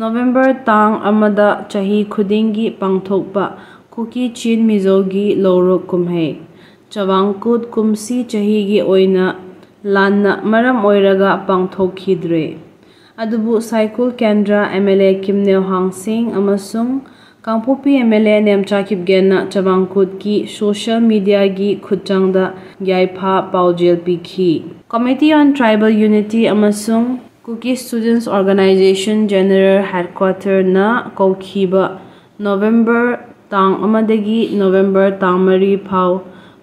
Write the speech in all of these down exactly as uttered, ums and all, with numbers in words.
November ꯇꯥꯡ ꯑꯃꯗ ꯆꯍꯤ ꯈꯨꯗꯤꯡꯒꯤ ꯄꯥꯡꯊꯣꯛꯄ ꯀꯨꯀꯤ ꯆꯤꯟ ꯃꯤꯖꯣꯒꯤ ꯂꯧꯔꯣꯛ ꯀꯨꯝꯍꯩ꯫ ꯆꯕꯥꯡꯀꯨꯠ ꯀꯨꯝꯁꯤ ꯆꯍꯤꯒꯤ ꯑꯣꯏꯅ ꯂꯥꯟꯅ ꯃꯔꯝ ꯑꯣꯏꯔꯒ ꯄꯥꯡꯊꯣꯛꯈꯤꯗ꯭ꯔꯦ꯫ ꯑꯗꯨꯕꯨ ꯁꯥꯏꯀꯨꯜ ꯀꯦꯟꯗ꯭ꯔ MLA ꯀꯤꯝꯅꯦ ꯍꯥꯡꯁꯤꯡ ꯑꯃꯁꯨꯡ ꯀꯥꯡꯄꯣꯛꯄꯤ MLA ꯅꯦꯝꯆꯥ ꯀꯤꯞꯒꯦꯟꯅ ꯆꯕꯥꯡꯀꯨꯠꯀꯤ social mediaꯒꯤ ꯈꯨꯠꯆꯥꯡꯗ ꯌꯥꯏꯐ ꯄꯥꯎꯖꯦꯜ ꯄꯤꯈꯤ꯫ Committee on Tribal Unity ꯑꯃꯁꯨꯡ Kuki Students Organization General Headquarterꯅ ꯀꯧꯈꯤꯕ ꯅꯣꯕꯦꯝꯕꯔ ꯇꯥꯡ ꯑꯃꯗꯒꯤ ꯅꯣꯕꯦꯝꯕꯔ ꯇꯥꯡ ꯃꯔꯤ ꯐꯥꯎ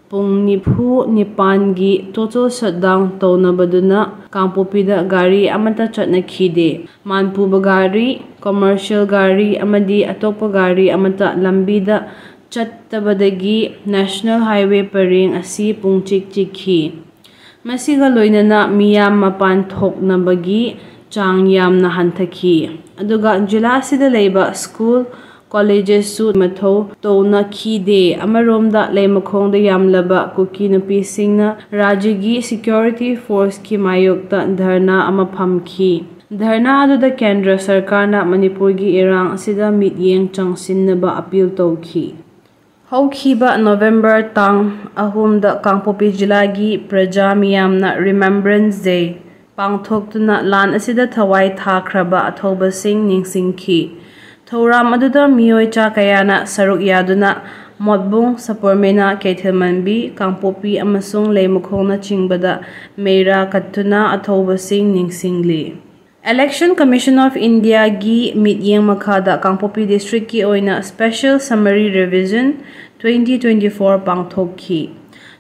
ꯄꯨꯡ ꯅꯤꯐꯨ ꯅꯤꯄꯥꯟꯒꯤ total shutdown ꯇꯧꯅꯕꯗꯨꯅ ꯀꯥꯡꯄꯣꯛꯄꯤꯗ ꯒꯥꯔꯤ ꯑꯃꯠꯇ ꯆꯠꯅꯈꯤꯗꯦ꯫ ꯃꯥꯟ ꯄꯨꯕ ꯒꯥꯔꯤ, commercial ꯒꯥꯔꯤ ꯑꯃꯗꯤ ꯑꯇꯣꯞꯄ ꯒꯥꯔꯤ ꯑꯃꯠꯇ ꯂꯝꯕꯤꯗ ꯆꯠꯇꯕꯗꯒꯤ National Highway ꯄꯔꯦꯡ ꯑꯁꯤ ꯄꯨꯡꯆꯤꯛ ꯆꯤꯛꯈꯤ꯫ ꯃꯁꯤꯒ ꯂꯣꯏꯅꯅ ꯃꯤꯌꯥꯝ ꯃꯄꯥꯟ ꯊꯣꯛꯅꯕꯒꯤ ꯆꯥꯡ ꯌꯥꯝꯅ ꯍꯟꯊꯈꯤ꯫ ꯑꯗꯨꯒ ꯖꯤꯂꯥ ꯑꯁꯤꯗ ꯂꯩꯕ school, collegesꯁꯨ ꯃꯊꯧ ꯇꯧꯅꯈꯤꯗꯦ꯫ ꯑꯃꯔꯣꯝꯗ ꯂꯩꯃꯈꯣꯡꯗ ꯌꯥꯝꯂꯕ ꯀꯨꯀꯤ ꯅꯨꯄꯤꯁꯤꯡꯅ ꯔꯥꯖ꯭ꯌꯒꯤ security forceꯀꯤ ꯃꯥꯌꯣꯛꯇ ꯙꯔꯅꯥ ꯑꯃ ꯐꯝꯈꯤ꯫ ꯙꯔꯅꯥ ꯑꯗꯨꯗ ꯀꯦꯟꯗ꯭ꯔ ꯁꯔꯀꯥꯔꯅ ꯃꯅꯤꯄꯨꯔꯒꯤ ꯏꯔꯥꯡ ꯑꯁꯤꯗ ꯃꯤꯠꯌꯦꯡ ꯆꯪꯁꯤꯟꯅꯕ appeal ꯇꯧꯈꯤ꯫ ꯍꯧꯈꯤꯕ ꯅꯣꯕꯦꯝꯕꯔ ꯇꯥꯡ ꯑꯍꯨꯝꯗ ꯀꯥꯡꯄꯣꯛꯄꯤ ꯖꯤꯂꯥꯒꯤ ꯄ꯭ꯔꯖꯥ ꯃꯤꯌꯥꯝꯅ Remembrance Day ꯄꯥꯡꯊꯣꯛꯇꯨꯅ ꯂꯥꯟ ꯑꯁꯤꯗ ꯊꯋꯥꯏ ꯊꯥꯈ꯭ꯔꯕ ꯑꯊꯧꯕꯁꯤꯡ ꯅꯤꯡꯁꯤꯡꯈꯤ꯫ ꯊꯧꯔꯝ ꯑꯗꯨꯗ ꯃꯤꯑꯣꯏ ꯆꯥ ꯀꯌꯥꯅ ꯁꯔꯨꯛ ꯌꯥꯗꯨꯅ ꯃꯣꯠꯕꯨꯡ, ꯁꯄꯣꯔꯃꯦꯅꯥ, ꯀꯩꯊꯦꯜꯃꯟꯕꯤ, ꯀꯥꯡꯄꯣꯛꯄꯤ ꯑꯃꯁꯨꯡ ꯂꯩꯃꯈꯣꯡꯅꯆꯤꯡꯕꯗ ꯃꯩꯔꯥ ꯀꯠꯇꯨꯅ ꯑꯊꯧꯕꯁꯤꯡ ꯅꯤꯡꯁꯤꯡꯂꯤ꯫ Election Commission of Indiaꯒꯤ ꯃꯤꯠꯌꯦꯡ ꯃꯈꯥꯗ ꯀꯥꯡꯄꯣꯛꯄꯤ districtꯀꯤ ꯑꯣꯏꯅ Special Summary Revision twenty twenty-four ꯄꯥꯡꯊꯣꯛꯈꯤ꯫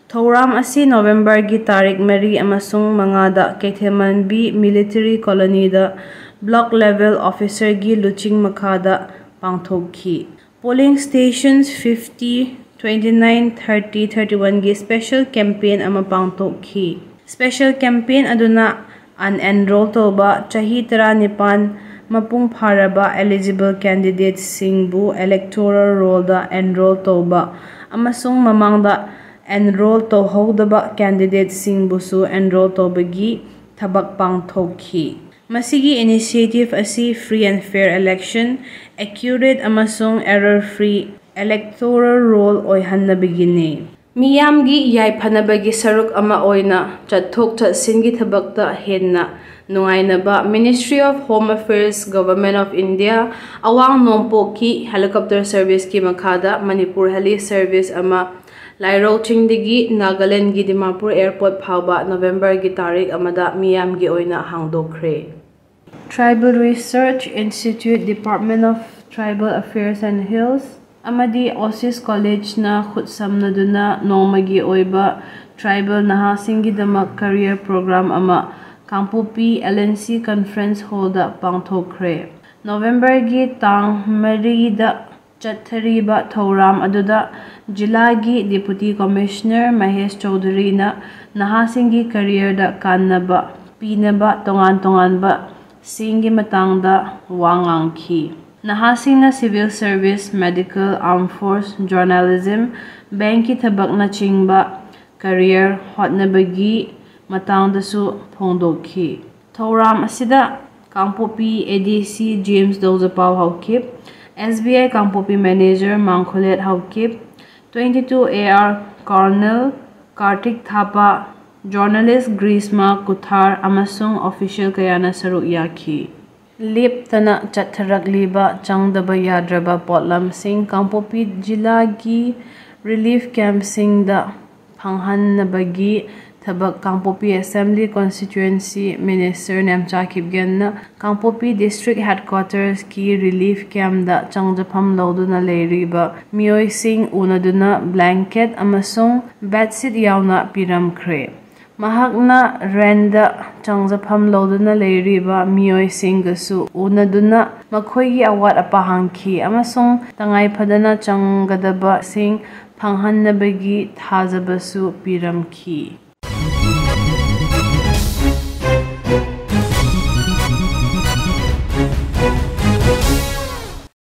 ꯊꯧꯔꯝ ꯑꯁꯤ ꯅꯣꯕꯦꯝꯕꯔꯒꯤ ꯇꯥꯔꯤꯛ ꯃꯔꯤ ꯑꯃꯁꯨꯡ ꯃꯉꯥꯗ ꯀꯩꯊꯦꯜꯃꯟꯕꯤ Military Colonyꯗ Block Level Officerꯒꯤ ꯂꯨꯆꯤꯡ ꯃꯈꯥꯗ ꯄꯥꯡꯊꯣꯛꯈꯤ꯫ Polling stations fifty, twenty-nine, thirty, thirty-oneꯒꯤ special campaign ꯑꯃ ꯄꯥꯡꯊꯣꯛꯈꯤ꯫ Special campaign ꯑꯗꯨꯅ unenroll ꯇꯧꯕ ꯆꯍꯤ ꯇꯔꯥꯅꯤꯄꯥꯟ ꯃꯄꯨꯡ ꯐꯥꯔꯕ eligible candidatesꯁꯤꯡꯕꯨ electoral rollꯗ enroll ꯇꯧꯕ ꯑꯃꯁꯨꯡ ꯃꯃꯥꯡꯗ enroll ꯇꯧꯍꯧꯗꯕ candidatesꯁꯤꯡꯕꯨꯁꯨ enroll ꯇꯧꯕꯒꯤ ꯊꯕꯛ ꯄꯥꯡꯊꯣꯛꯈꯤ꯫ ꯃꯁꯤꯒꯤ initiative ꯑꯁꯤ free and fair election, accurate ꯑꯃꯁꯨꯡ error-free electoral roll ꯑꯣꯏꯍꯟꯅꯕꯒꯤꯅꯤ꯫ ꯃꯤꯌꯥꯝꯒꯤ ꯌꯥꯏꯐꯅꯕꯒꯤ ꯁꯔꯨꯛ ꯑꯃ ꯑꯣꯏꯅ ꯆꯠꯊꯣꯛ ꯆꯠꯁꯤꯟꯒꯤ ꯊꯕꯛꯇ ꯍꯦꯟꯅ ꯅꯨꯡꯉꯥꯏꯅꯕ Ministry of Home Affairs, Government of India, ꯑꯋꯥꯡ ꯅꯣꯡꯄꯣꯛꯀꯤ helicopter service-ꯀꯤ ꯃꯈꯥꯗ ꯃꯅꯤꯄꯨꯔ heli service ꯑꯃ ꯂꯥꯏꯔꯧ ꯆꯤꯡꯗꯒꯤ ꯅꯥꯒꯥꯂꯦꯟꯒꯤ ꯗꯤꯃꯥꯄꯨꯔ airport ꯐꯥꯎꯕ ꯅꯕꯦꯝꯕꯔꯒꯤ ꯇꯥꯔꯤꯛ ꯑꯃꯗ ꯃꯤꯌꯥꯝꯒꯤ ꯑꯣꯏꯅ ꯍꯥꯡꯗꯣꯛꯈ꯭ꯔꯦ꯫ Tribal Research Institute, Department of Tribal Affairs and Hills ꯑꯃꯗꯤ ꯑꯣꯁꯤꯁ ꯀꯣꯂꯦꯖꯅ ꯈꯨꯠꯁꯝꯅꯗꯨꯅ ꯅꯣꯡꯃꯒꯤ ꯑꯣꯏꯕ tribal ꯅꯍꯥꯁꯤꯡꯒꯤꯗꯃꯛ career program ꯑꯃ ꯀꯥꯡꯄꯣꯛꯄꯤ L N C Conference Hall-ꯗ ꯄꯥꯡꯊꯣꯛꯈ꯭ꯔꯦ꯫ ꯅꯕꯦꯝꯕꯔꯒꯤ ꯇꯥꯡ ꯃꯔꯤꯗ ꯆꯠꯊꯔꯤꯕ ꯊꯧꯔꯝ ꯑꯗꯨꯗ ꯖꯤꯂꯥꯒꯤ Deputy Commissioner ꯃꯍꯦꯁ ꯆꯧꯙꯨꯔꯤꯅ ꯅꯍꯥꯁꯤꯡꯒꯤ career-ꯗ ꯀꯥꯟꯅꯕ ꯄꯤꯅꯕ ꯇꯣꯉꯥꯟ ꯇꯣꯉꯥꯟꯕ ꯁꯤꯡꯒꯤ ꯃꯇꯥꯡꯗ ꯋꯥ ꯉꯥꯡꯈꯤ꯫ ꯅꯍꯥꯁꯤꯡꯅ civil service, medical, armed force, journalism, bank-ꯀꯤ ꯊꯕꯛꯅꯆꯤꯡꯕ career ꯍꯣꯠꯅꯕꯒꯤ ꯃꯇꯥꯡꯗꯁꯨ ꯐꯣꯡꯗꯣꯛꯈꯤ꯫ ꯊꯧꯔꯝ ꯑꯁꯤꯗ ꯀꯥꯡꯄꯣꯛꯄꯤ A D C James ꯗꯧꯖꯄꯥꯎ Haokip, S B I Kangpokpi manager ꯃꯥꯡꯈꯨꯂꯦꯠ Haokip, twenty two A R Colonel Kartik ꯊꯥꯄꯥ, journalist ꯒ꯭ꯔꯤꯁꯃꯥ ꯀꯨꯊꯥꯔ ꯑꯃꯁꯨꯡ official ꯀꯌꯥꯅ ꯁꯔꯨꯛ ꯌꯥꯈꯤ꯫ ꯂꯦꯞꯇꯅ ꯆꯠꯊꯔꯛꯂꯤꯕ ꯆꯪꯗꯕ ꯌꯥꯗ꯭ꯔꯕ ꯄꯣꯠꯂꯝꯁꯤꯡ ꯀꯥꯡꯄꯣꯛꯄꯤ ꯖꯤꯂꯥꯒꯤ relief camp-ꯁꯤꯡꯗ ꯐꯪꯍꯟꯅꯕꯒꯤ ꯊꯕꯛ ꯀꯥꯡꯄꯣꯛꯄꯤ Assembly Constituency Minister ꯅꯦꯝꯆꯥ ꯀꯤꯞꯒꯦꯟꯅ ꯀꯥꯡꯄꯣꯛꯄꯤ District Headquarters-ꯀꯤ relief camp-ꯗ ꯆꯪꯖꯐꯝ ꯂꯧꯗꯨꯅ ꯂꯩꯔꯤꯕ ꯃꯤꯑꯣꯏꯁꯤꯡ ꯎꯅꯗꯨꯅ blanket ꯑꯃꯁꯨꯡ bedsheet ꯌꯥꯎꯅ ꯄꯤꯔꯝꯈ꯭ꯔꯦ꯫ ꯃꯍꯥꯛꯅ ꯔꯦꯟꯗ ꯆꯪꯖꯐꯝ ꯂꯧꯗꯨꯅ ꯂꯩꯔꯤꯕ ꯃꯤꯑꯣꯏꯁꯤꯡꯒꯁꯨ ꯎꯅꯗꯨꯅ ꯃꯈꯣꯏꯒꯤ ꯑꯋꯥꯠ ꯑꯄꯥ ꯍꯪꯈꯤ ꯑꯃꯁꯨꯡ ꯇꯉꯥꯏ ꯐꯗꯅ ꯆꯪꯒꯗꯕꯁꯤꯡ ꯐꯪꯍꯟꯅꯕꯒꯤ ꯊꯥꯖꯕꯁꯨ ꯄꯤꯔꯝꯈꯤ꯫